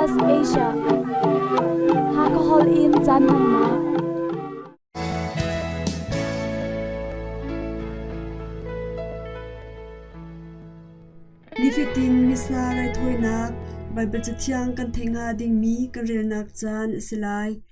SBS Asia Hakahol in caan hmannak. Nifatin Missa raithawinak Baibal Cathiang kan theih hnga dingmi kan relnak caan a si lai.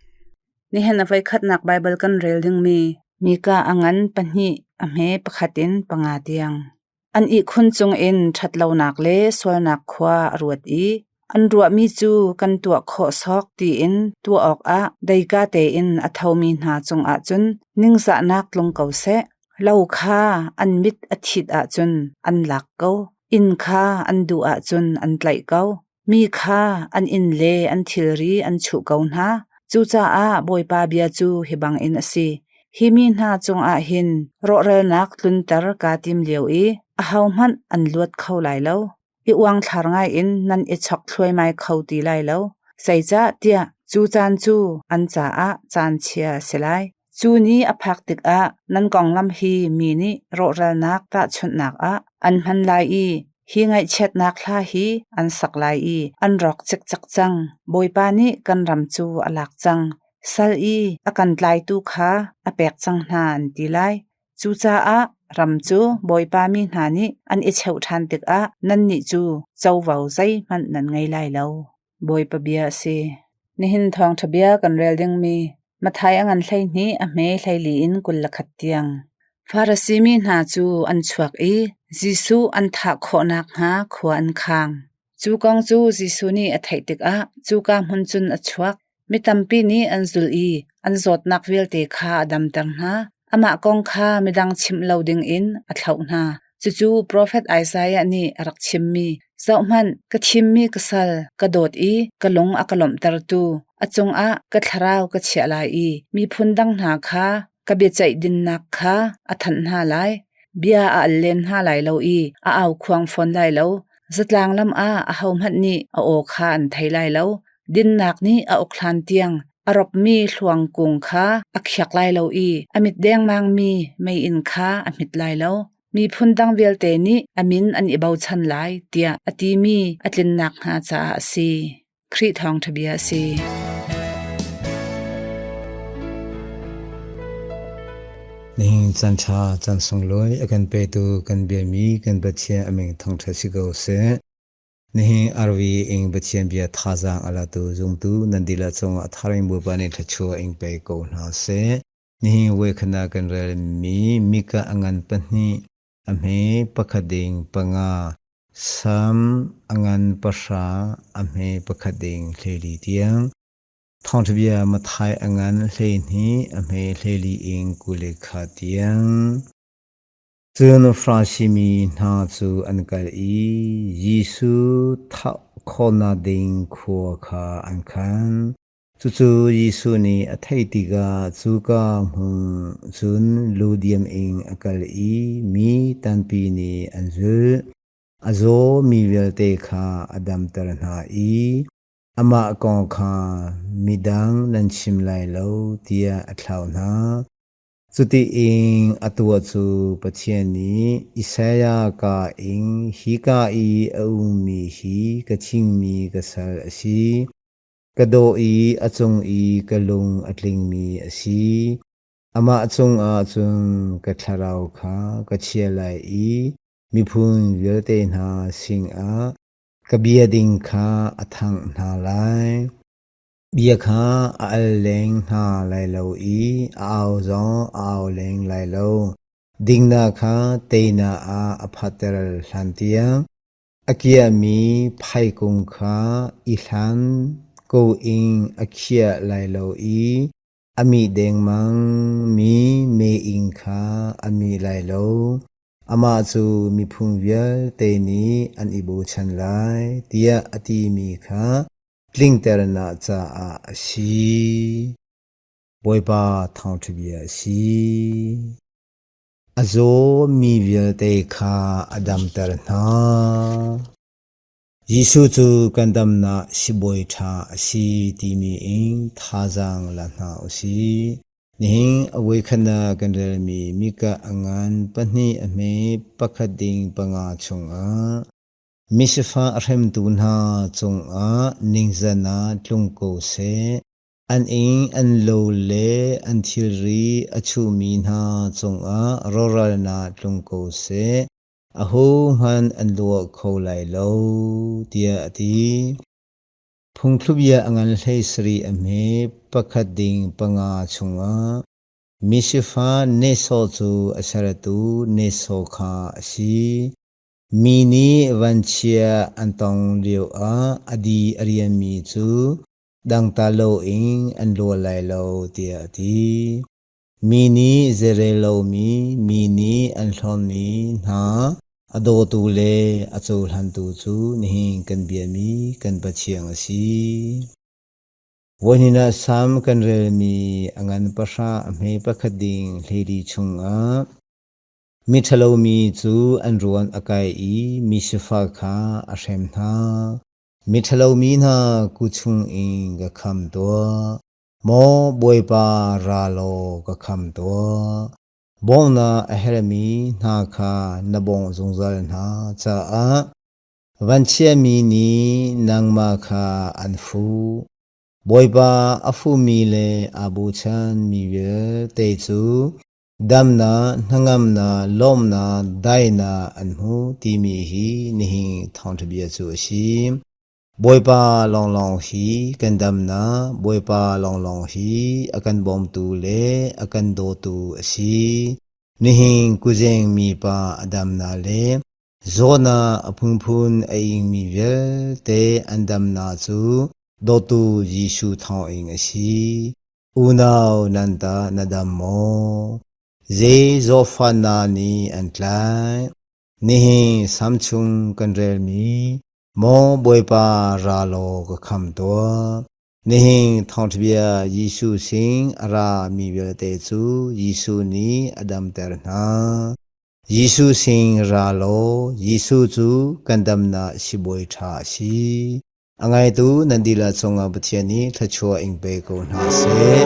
Nihin a voikhatnak Baibal kan rel dingmi Mika a ngan pahnih a hme pakhat in panga tiang. An ihkhun cungin ṭhatlonak le sualnak khua a ruat i an ruahmi cu kan tuah khawh sawk tiin tuah awkah deika tein a thomi hna cungah cun ningzahnak tlung ko seh. Lo kha an mit a thit ahcun an lak ko, inn kha an duh ahcun an tlaih ko. Mi kha an inn le an thilri an chuh ko hna. Cucaah Bawipa bia cu hi bangin a si: Hi mi hna cungah hin rawhralnak tlunter kaa tim lio i ahohmanh an luat kho lai lo. I uangthlar ngaiin nan i chok thluaimai kho ti lai lo. Zeicahtiah cu caan cu an caah caan chia a si lai. Cu ni a phak tikah nan konglam hi mi nih rawhralnak tahchunhnak ah an hman lai i hi ngaihchiatnak hla hi an sak lai i an rawk cikcek cang. Bawipa nih kan ram cu a lak cang. Sal i a kan tlaitu kha a pek cang hna an ti lai. Cucaah ram cu Bawipa mi hna nih an i cheuh ṭhan tikah nannih cu covo zeihmanh nan ngei lai lo. Bawipa bia a si. Nihin thawngṭha bia kan rel dingmi Matthai a ngan 12 a hme 14 in 21 tiang. Farasi mi hna cu an chuak i Jesuh an thah khawh nakhnga khua an khang. Cu kong cu Jesuh nih a theih tikah cuka hmun cun a chuak. Mi tampi nih an zulh i an zawtnak vialte kha a damter hna. Amah kong kha midang chimh lo dingin a thlauh hna. Cucu profet Isaiah nih a rak chimmi, Zohhmanh, ka thimmi ka sal, ka dawt i ka lung a ka lawmhtertu, a cungah ka thlarau ka chiah lai i miphun dang hna kha ka biaceih dinnak kha a thanh hna lai. Bia a al len hna lai lo i a aukhuang fawn lai lo. Zatlang lam ah ahohmanh nih a aw kha an thei lai lo. Dinnak nih a uk hlan tiang a ropmi hluang kung kha a khiak lai lo i a mit dengmangmi meiinn kha a hmit lai lo. Miphun dang vialte nih a min an i bochan lai tiah a timi a tlin nakhnga caah a si. Khrih thawngṭha bia a si. Nihin caan ṭha caan sunglawi a kan petu kan biami kan Pathian a min thangṭhat si ko seh. Nihin RV ing Pathian bia thazaang a latu zumtu nan dihlak cungah tharing Bawipa nih thluachuah in pe ko hna seh. Nihin voikhana kan relmi Mika a ngan pahnih, a hme pakhat ding panga, Sam a ngan pahra, a hme pakhat ding 14 tiang. Thawngṭha bia Matthai a ngan 12, a hme 14 in 21 tiang. Cun Farasi mi hna cu an kal i Jesuh thah khawhnak ding khua kha an khan. Cucu Jesuh nih a theih tikah cuka hmun cun lu diam in a kal i mi tampi nih an zulh. A zaw mi vialte kha a damter hna i amah kong kha midang nan chim lai lo tiah a thlauh hna. Cutiin a tuah cu Pathian nih Isaiah kaa in hika i a ummi hi ka thimmi ka sal a si, ka dawh i a cung i ka lung a tlingmi a si. Amah cungah cun ka thlarau kha ka chia lai i miphun vialte hna sinah ka bia ding kha a thangh hna lai. Bia kha a al leng hna lai lo i a au zong a au leng lai lo. Dingnak kha teinak ah a phatter hlantiang a kiahmi phaikung kha i hlan ko in a khiah lai lo i a mih dengmangmi meiinn kha a mih lai lo. Amah cu miphun vialte nih an i bochan lai, tiah a timi kha tlingternak caah a si. Bawipa thawngṭha bia a si. A zaw mi vialte kha a damter hna. Jesuh cu kan damnak sibawi ṭha a si timi in thazaang la hna u sih. Nihin a voikhatnak kan relmi Mika a ngan pahnih a hme pakhat ding panga chungah. Misifah a hremtu hna cungah ningzan ah tlung ko seh. An inn, an lo le an thilri a chuhmi hna cungah rawhralnak tlung ko seh. Ahohmanh an luah kho lai lo, tiah a ti. Phungthlubia a ngan 17 a hme pakhat ding panga chungah misifah nehsawh cu a sertu nehsawh kha a si. Mi nih vanchia an tong lioah a di a rianmi cu dangta loin an luat lai lo, tiah a ti. Mi nih zeirel lomi, mi nih an hlonhmi hna a dawtu le a cohlantu cu nihin kan biami kan Pathian a si. Voihnih ah Salm kan relmi a ngan pahra a hme pakhat ding 14 chungah Miṭhalo mi cu an ruan a kai i mi sifak kha a hrem hna. Miṭhalo mi hna ku chungin ka kham tuah. Maw Bawipa ra law ka kham tuah. Bawmhnak a herhmi hna kha na bawmh zungzal hna caah vanchiatmi nih nangmah kha an fuh. Bawipa a fuhmi le aa bochanmi vialte cu Damnak, hnangamnak, lawmhnak, daihnak an hmu timi hi nihin thawngṭha bia cu a si. Bawipa lawnglawng hi kan damnak, Bawipa lawnglawng hi a kan bawmtu le a kan dawtu a si. Nihin kuzeng mipa a damnak le zawtnak a phunphun a ingmi vialte an damnak cu dawtu Jesuh thawngin a si. Unau nan tah na dam maw? Zei zawtfahnak nih an tlaih? Nihin sam chung kan relmi Maw Bawipa ra law ka kham tuah. Nihin thawngṭhabia Jesuh sin a ra mi vialte cu Jesuh nih a damter hna. Jesuh sin ra law Jesuh cu kan damnak sibawi ṭha a si. A ngaitu nan dihlak cungah Pathian nih thluachuah in pe ko hna seh.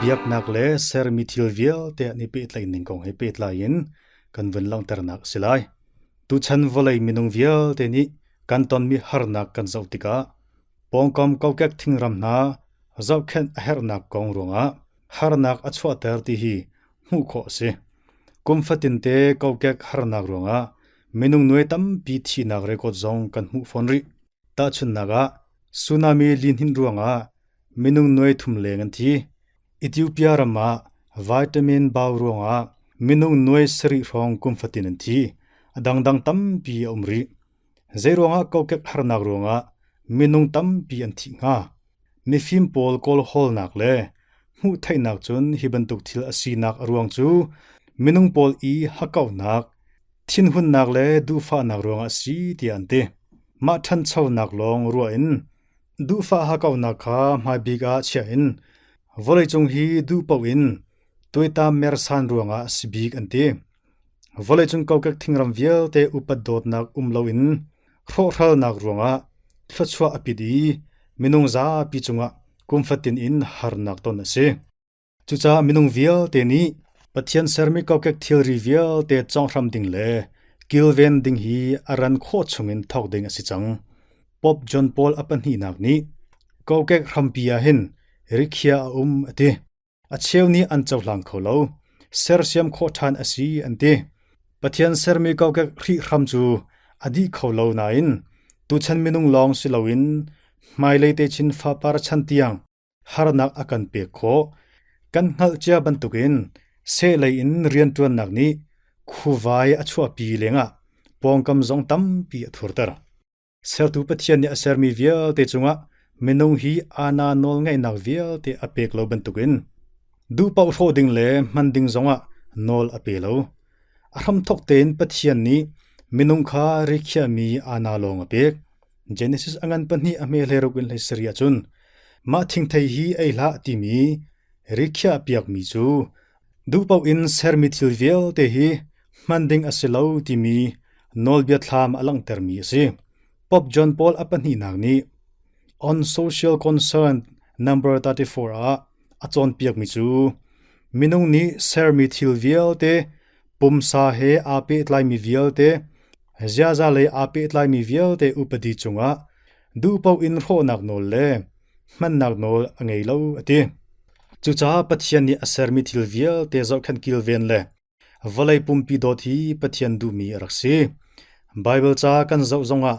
Biaknak le sermi thil vialte an i pehtlaih ning kong he pehtlai in kan vun langhternak a si lai. Tuchan vawlei minung vialte nih kan tonmi harnak kan zoh tikah pawngkam kokek thingram hna zohkhenh a herhnak kong ruangah harnak a chuahter ti hi hmuh khawh a si. Kum fatinte kokek harnak ruangah minung nuai tampi thihnak record zong kan hmuh fawn rih. Tahchunhnak ah, tsunami lihninh ruangah minung nuai thum leng an thi. Ethiopia ram ah vitamin bau ruangah minung nuai sarih hrawng kum fatin an thi. A dangdang tampi a um rih. Zeiruangah kokek harnak ruangah minung tampi an thih hnga. Mifim pawl kawlhawlnak le hmuhtheihnak cun hi bantuk thil a sinak a ruang cu minung pawl i hakkauhnak, thinhunnak le duhfahnak ruangah a si tiah an ti. Mah ṭhanchonak lawng ruah in duhfah hakkauhnak kha hmaibik ah chiah in vawleicung hi duh paoh in tuaitam mersan ruangah a si bik an ti. Vawleicung kokek thingram vialte upat dawtnak um loin hrawhhralnak ruangah thluachuah a pit i minung zapi cungah kum fatin in harnak ton a si. Cucaah minung vialte nih Pathian sermi kokek thilri vialte conghram ding le kilven ding hi a ran khawh chungin thawk ding a si cang. Pope John Paul a pahnihnak nih kokek hrampi ah hin rikhiah a um a ti. A cheu nih an cohlang kho lo. Sersiam khawh ṭhan a si an ti. Pathian sermi kokek hrihhram cu a dih kho lo nain tuchan minung lawng si loin hmailei techin fapar chan tiang harnak a kan pek khawh. Kan hngalh cia bantukin sehlei in rianṭuannak nih khuvai a chuahpi lengah pawngkam zong tampi a thurter. Sertu Pathian nih a sermi vialte cungah minung hi aana nawlngeihnak vialte a pek lo bantukin duhpaoh hrawh ding le hman ding zongah nawl a pe lo. A hramthawk tein Pathian nih minung kha rikhiahmi aana lawng a pek. Genesis a ngan pahnih a hme hleiruk in hleisarih ahcun mah thingthei hi ei hlah timi rikhiah piakmi cu duhpaoh in sermi thil vialte hi hman ding a si lo timi nawlbia thlam a langhtermi a si. Pope John Paul a pahnihnak nih On Social Concern number 34 ah a cawnpiakmi cu minung nih sermi thil vialte pumsa he aa pehtlaimi vialte ziaza lei aa pehtlaimi vialte upadi cungah duhpaoh in hrawhnak nawl le hmannak nawl a ngei lo a ti. Cucaah Pathian nih a sermi thil vialte zohkhenh kilven le vawlei pumpi dawt hi Pathian duhmi a rak si. Baibal ca kan zoh zongah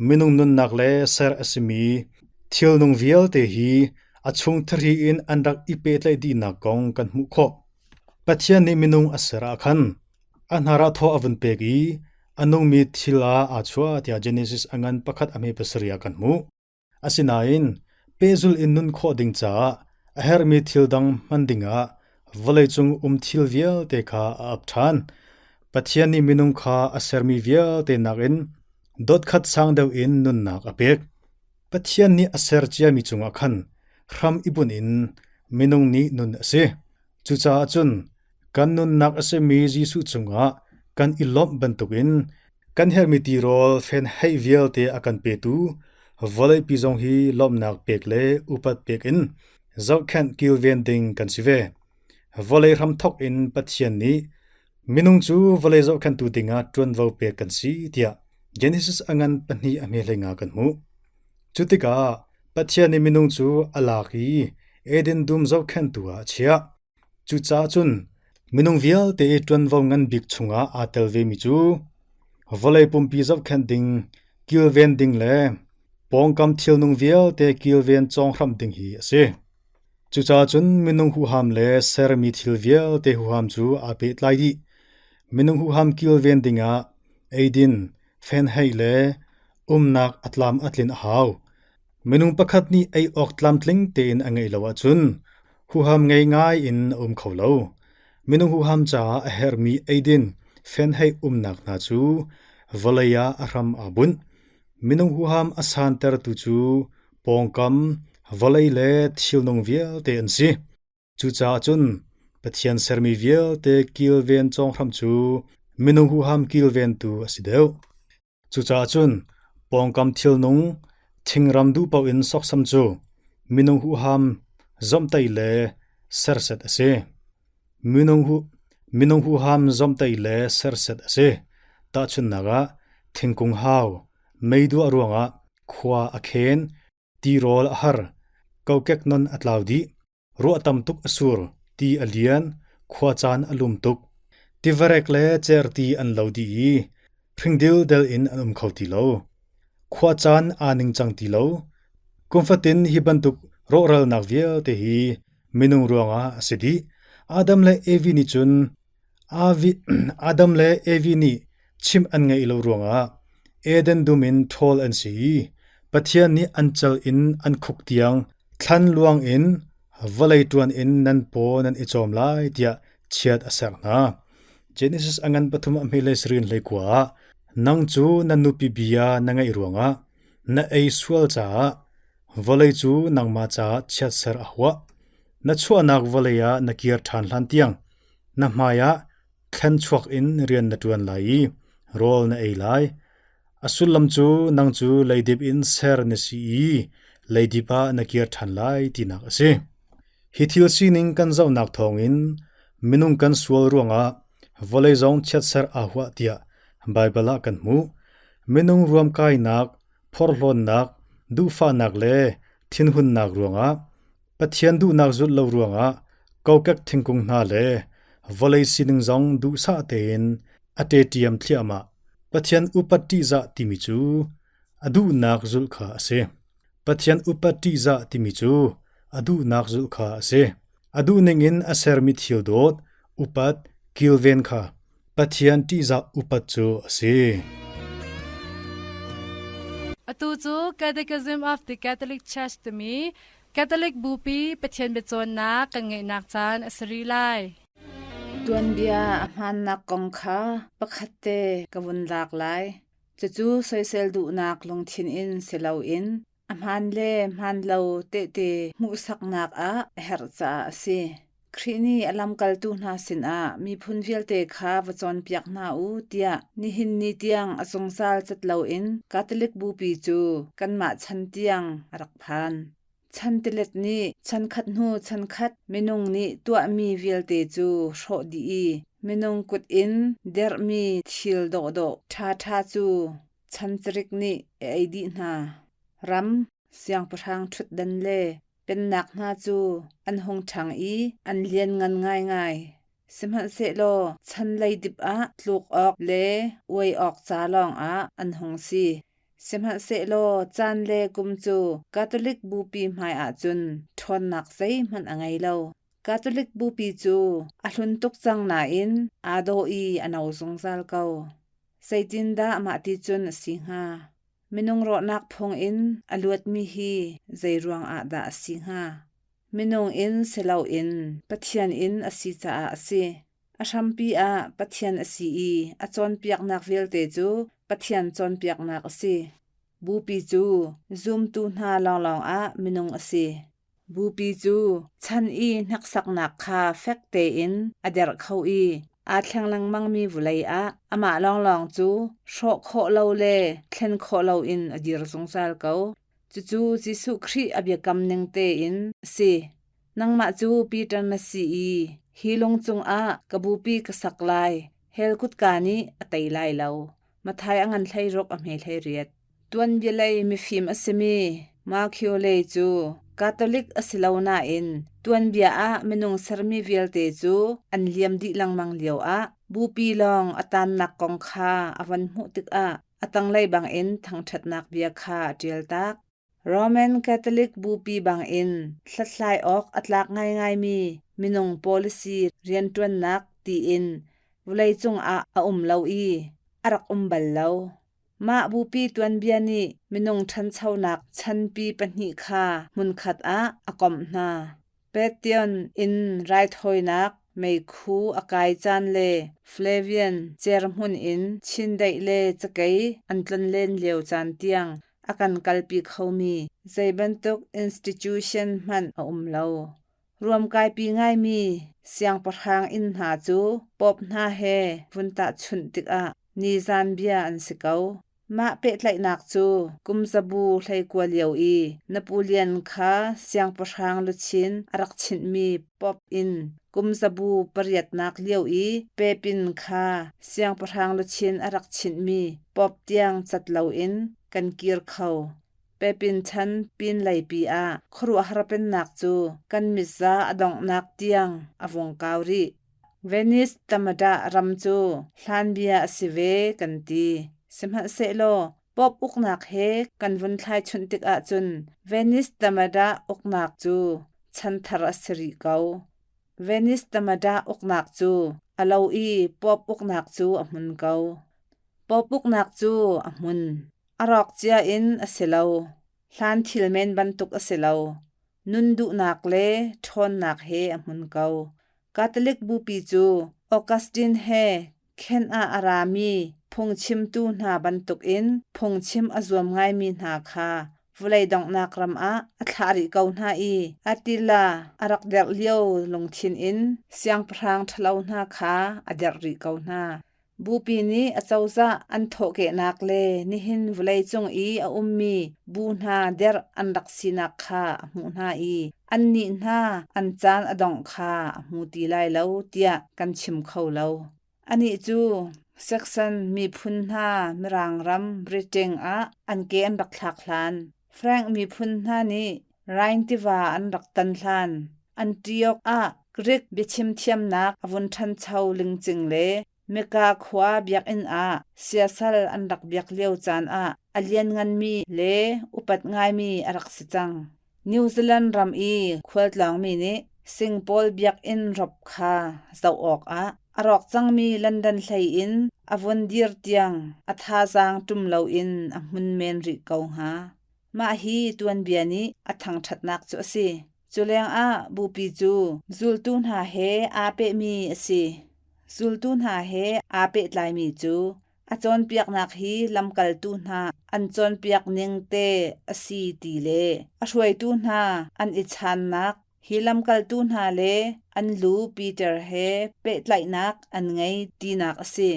minung nunnak le ser a simi thilnung vialte hi a chung thari in an rak i pehtlaih dihnak kong kan hmuh khawh. Pathian nih minung a ser ah khan a hnar ah thaw a vun pek i a nungmi thil ah aa chuah tiah Genesis a ngan pakhat a hme pasarih ah kan hmuh. Asinain pehzulh in nun khawh ding caah a herhmi thil dang hman dingah vawleicung um thil vialte kha a ap ṭhan. Pathian nih minung kha a sermi vialte nakin dotkhat sang deuh in nunnak a pek. Pathian nih a ser ciami cungah khan hram i bunh in minung nih nun a si. Cucaah cun kan nunnak a simi Jesuh cungah kan i lawmh bantukin kan herhmi tirawl fenheih vialte a kan petu vawleipi zong hi lawmhnak pek le upat pek in zohkhenh kilven ding kan si ve. Vawlei hramthawk in Pathian nih minung cu vawlei zohkhenhtu dingah ṭuanvo pek kan si tiah Genesis a ngan pahnih a hme hlei nga kan hmuh. Cu tikah Pathian nih minung cu a lak i Eden dum zohkhenhtu ah a chiah. Cucaah cun minung vialte i ṭuanvo ngan bik chungah aa tel vemi cu vawlei pumpi zohkhenh ding, kilven ding le pawngkam thilnung vialte kilven cawnghramh ding hi a si. Cucaah cun minung huham le sermi thil vialte huham cu aa pehtlai dih. Minung huham kilven dingah eidin, fenheih le umnak a tlam a tlin a hau. Minung pakhat nih ei awk tlamtling tein a ngeih lo ahcun huham ngei ngai in a um kho lo. Minung huham caah a herhmi eidin fenheih umnak hna cu vawlei ah a hram aa bunh. Minung huham a santertu cu pawngkam, vawlei le thilnung vialte an si. Cucaah cun Pathian sermi vialte kilven cawnghram cu minung huham kilventu a si deuh. Cucaah cun pawngkam thilnung thingram duh paoh in sawksam cu minung huham zomhtaih le serset a si. Minung huham zomhtaih le serset a si. Tahchunhnak ah thingkung hau, meiduah ruangah khua a khen, tirawl a har, kokek non a tlau dih, Ruah tam tuk a sur, ti a lian, khuacaan a lum tuk. Tivarek le cerhti an lo dih i hringdildel in an um kho ti lo. Khuacaan aa ningcang ti lo. Kum fatin hi bantuk rawhralnak vialte hi minung ruangah a si dih. Adam le Evi nih cun Adam le Evi nih chimh an ngeih lo ruangah Eden dum in ṭhawl an si i Pathian nih an cal in an khuk tiang thlan luang in vawlei ṭuan in nan paw nan i cawm lai tiah chiat a serh hna. Genesis a ngan pathum a hme le sarin hleikua ah nang cu na nupi bia na ngaih ruangah na ei sual caah vawlei cu nangmah caah chiatser a huah. Na chuahnak vawlei ah na kir ṭhan hlan tiang na hmai ah thlen chuak in rian na ṭuan lai i rawl na ei lai. A sullam cu nang cu leidip in ser na si i leidip ah na kir ṭhan lai tinak a si. Hi thil sining kan zohnak thawngin minung kan sual ruangah vawlei zong chiatser aa huah tiah Baibal ah kan hmuh. Minung ruamkainak, phorhlawnnak, duhfahnak le thinhunnak ruangah Pathian duhnak zulh lo ruangah kokek thingkung hna le vawlei sining zong duhsah tein a ṭeṭiam thliahmah. Pathian upat ṭihzah timi cu a duhnak zulh kha a si. Pathian upat ṭihzah timi cu a duhnak zulh kha a si. A duhning in a sermi thil dawt, upat, kilven kha Pathian ṭihzah upat cu a si. Atu cu Catechism of the Catholic Church timi Catholic Bupi Pathian biacawnnak kan ngeihnak caan a si rih lai. Tuanbia a hmaannak kong kha pakhat te ka vun lak lai. Cucu soisel duhnak lungthin in si loin A hmaan le hmaanlo tehte hmuhsaknak ah a herh caah a si. Khrih nih a lamkaltu hna sinah miphun vialte kha va cawnpiak hna u tiah nihin ni tiang a zungzal cat loin Catholic Bupi cu kanmah chan tiang a rak phan. Chan tilet nih chankhat hnu chankhat minung nih tuahmi vialte cu hrawh dih i minung kut in derhmi thil dawhdawh ṭhaṭha cu Chancarik nih a ei dih hna. Ram, siangpahrang ṭhutdan le pennak hna cu an hung ṭhang i an lianngan ngaingai. Sihmanhsehlaw chan leidip ah tluk awk le uai awk ca lawngah an hung si. Sihmanhsehlaw caan le kum cu Catholic Bupi hmaiah cun ṭhawnnak zeihmanh a ngei lo. Catholic Bupi cu a hlun tuk cang nain aa dawh i a no zungzal ko. Zeitindah mahti cun a si hnga? Minung rawhnak phung in a luatmi hi zeiruang ah dah a si hnga? Minung in si loin Pathian in a si caah a si. A hrampi ah Pathian a si i a cawnpiaknak vialte cu Pathian cawnpiaknak a si. Bupi cu zumtu hna lawnglawng ah minung a si. Bupi cu chan i hneksaknak kha fek tein a derh kho i aa thleng lengmangmi vawlei ah amah lawnglawng cu hrawh khawh lo le thlen khawh loin a dir zungzal ko. Cucu Jesuh Khrih a biakam ning tein a si. Nangmah cu Peter na si i hi lung cungah ka bupi ka sak lai, hell kutka nih a tei lai lo. Matthai a ngan 16 a hme 18. Tuanbialei mifim a simi Machiavelli cu Catholic a si lo nain tuanbia ah minung sermi vialte cu an liam dih lengmang lioah bupi lawng a taannak kong kha a von hmuh tikah a tanglei bangin thangṭhatnak bia kha a ṭial tak. Roman Catholic bupi bangin hlathlai awk a tlak ngaingaimi minung policy rianṭuannak tiin vawleicung ah a um lo i a rak um bal lo. Mah bupi tuanbia nih minung ṭhanchonak chanpi pahnih kha hmunkhat ah a komh hna. Pantheon in raithawinak meikhu a kai caan le Flavian cerhmun in chindeih le cakei an tlonlen lio caan tiang a kan kalpi khomi zeibantuk institution hmanh a um lo. Ruamkaipi ngaimi siangpahrang inn hna cu Pope hna he vun tahchunh tikah nizan bia an si ko. Mah pehtlaihnak cu kumzabu 19 lio i Napoleon kha siangpahrang luchin a rak chinhmi Pope in kumzabu pariatnak lio i Pepin kha siangpahrang luchin a rak chinhmi Pope tiang cat loin kan kir kho. Pepin chan pinleipi ah khuaruahhar pennak cu kan mitza a donghnak tiang a vung kau rih. Venice tamadah ram cu hlanbia a si ve kan ti. Sihmanhsehlaw Pope uknak he kan vun thlaichunh tik ahcun Venice tamadah uknak cu chanthar a si rih ko. Venice tamadah uknak cu a lo i Pope uknak cu a hmun ko. Pope uknak cu a hmun. A rawk cia in a si lo. Hlan thil men bantuk a si lo. Nun duhnak le ṭhawnnak he a hmun ko. Catholic bupi cu Augustine he khen ah a rami phungchimtu hna bantukin phungchim a zuam ngaimi hna kha vawlei donghnak ram ah a thlah rih ko hna i Attila a rak derh lio lungthin in siangpahrang ṭhalo hna kha a derh rih ko hna. Bupi nih acozah an thawhkehnak le nihin vawleicung i a ummi bu hna derh an rak sinak kha a hmuh hna i annih hna an caan a dongh kha a hmu ti lai lo tiah kan chim kho lo. Anih cu Saxon miphun hna Mirang ram Britain ah an ke an rak thlak hlan, Frank miphun hna nih Rhine tiva an rak tan hlan, Antioch ah Greek biachim thiamnak a vun ṭhancho lingcing le Mecca khua biakinn ah siasal an rak biak lio caan ah a liannganmi le upat ngaimi a rak si cang. New Zealand ram i khualtlawngmi nih Singpaul biakinn rop kha zoh awkah a rawk cangmi London hlei in a vun dir tiang a thazaang ṭum loin a hmun men rih ko hnga. Mah hi tuanbia nih a thangṭhatnak cu a si. Cu lengah bupi cu zultu hna he aa pehmi a si. Zultu hna he aa pehtlaimi cu a cawnpiaknak hi lamkaltu hna an cawnpiak ning te a si ti le a hruaitu hna an i channak hi lamkaltu hna le an lu Peter he pehtlaihnak an ngei tinak a si.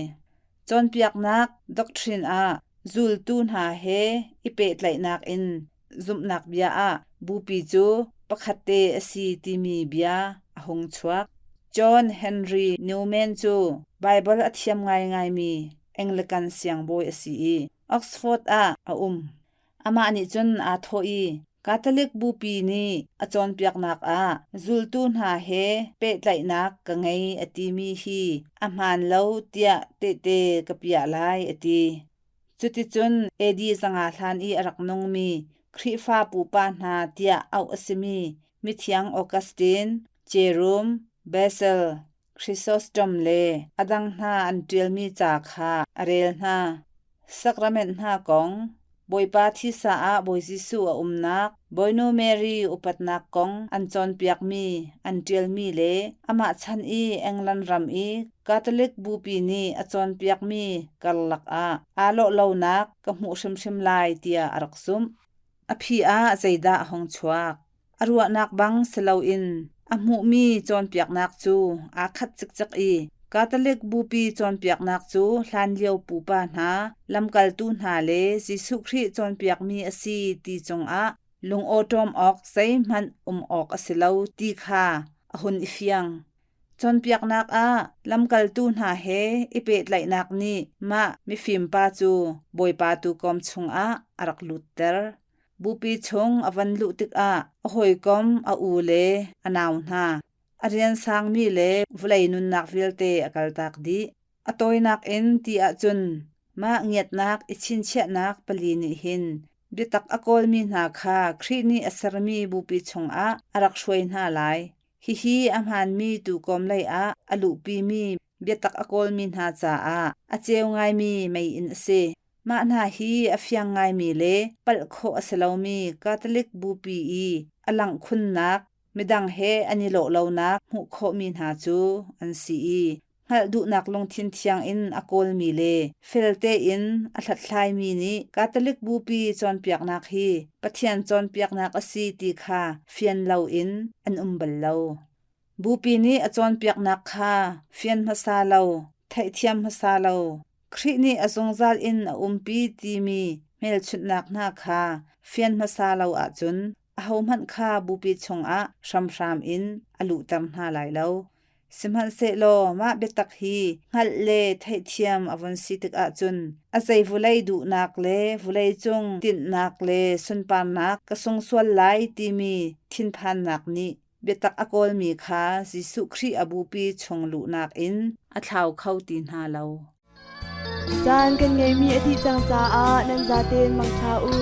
Cawnpiaknak doctrine ah zultu hna he i pehtlaihnak in zumhnak bia ah bupi cu pakhatte a si timi bia a hung chuak. John Henry Newman cu Baibal a thiam ngaingaimi Anglican siangbawi a si i Oxford ah a um. Amah nih cun aa thawh i Catholic bupi nih a cawnpiaknak ah zultu hna he pehtlaihnak ka ngei a timi hi a hmaan lo tiah tehte ka piah lai a ti. Cuticun AD 500 hlan i a rak nungmi Khrihfa pupa hna tiah auh a simi mithiang Augustine, Jerome, Basil, Chrysostom le a dang hna an ṭialmi ca kha a rel hna. Sacrament hna kong, Bawipa thisa ah Bawi Jesuh a umnak, Bawinu Mary upatnak kong an cawnpiakmi, an ṭialmi le amah chan i England ram i Catholic Bupi nih a cawnpiakmi karlak ah aa lawh lonak ka hmuh hrimhrim lai tiah a rak zumh. A phi ah zeidah a hung chuak? A ruahnak bang si loin a hmuhmi cawnpiaknak cu aa khat cikcek i Catholic Bupi cawnpiaknak cu hlanlio pupa hna, lamkaltu hna le Jesuh Khrih cawnpiakmi a si ti cungah lungawṭawm awk zeihmanh um awk a si lo ti kha a hun i fiang. Cawnpiaknak ah lamkaltu hna he i pehtlaihnak nih mah mifimpa cu Bawipa tuukawm chungah a rak lutter. Bupi chung a van luh tikah a hawikom, a u le a nau hna, a rian sangmi le vawlei nunnak vialte a kaltak dih. A tawinak in ti ahcun mah ngiatnak i chinchiahnak pali nih hin biatak a kawlmi hna kha Khrih nih a sermi bupi chungah a rak hruai hna lai. Hihi a hmaanmi tuukawm lei ah a luhpimi biatak a kawlmi hna caah a ceu ngaimi meiinn a si. Mah hna hi a fiang ngaimi le palh khawh a si lomi Catholic Bupi i a langh khunnak, midang he an i lawh lonak hmuh khawhmi hna cu an si i hngalh duhnak lungthin thiang in a kawlmi le fel tein a hlathlaimi nih Catholic Bupi cawnpiaknak hi Pathian cawnpiaknak a si ti kha fian loin an um bal lo. Bupi nih a cawnpiaknak kha fian hmasa lo, theihthiam hmasa lo, Khrih nih a zungzal in a umpi timi hmelchunhnak hna kha fian hmasa lo ahcun ahohmanh kha bupi chungah hramhram in a luhter hna lai lo. Sihmanhsehlaw mah biatak hi hngalh le theihthiam a vun si tikah cun a zei vulei duhnak le vuleicung tinhnak le sunparnak ka sung sual lai timi thinphannak nih biatak a kawlmi kha Jesuh Khrih a bupi chung luhnak in a thlau kho ti hna lo. Caan kan ngeimi a dih cang caah nan zaten mangṭha u.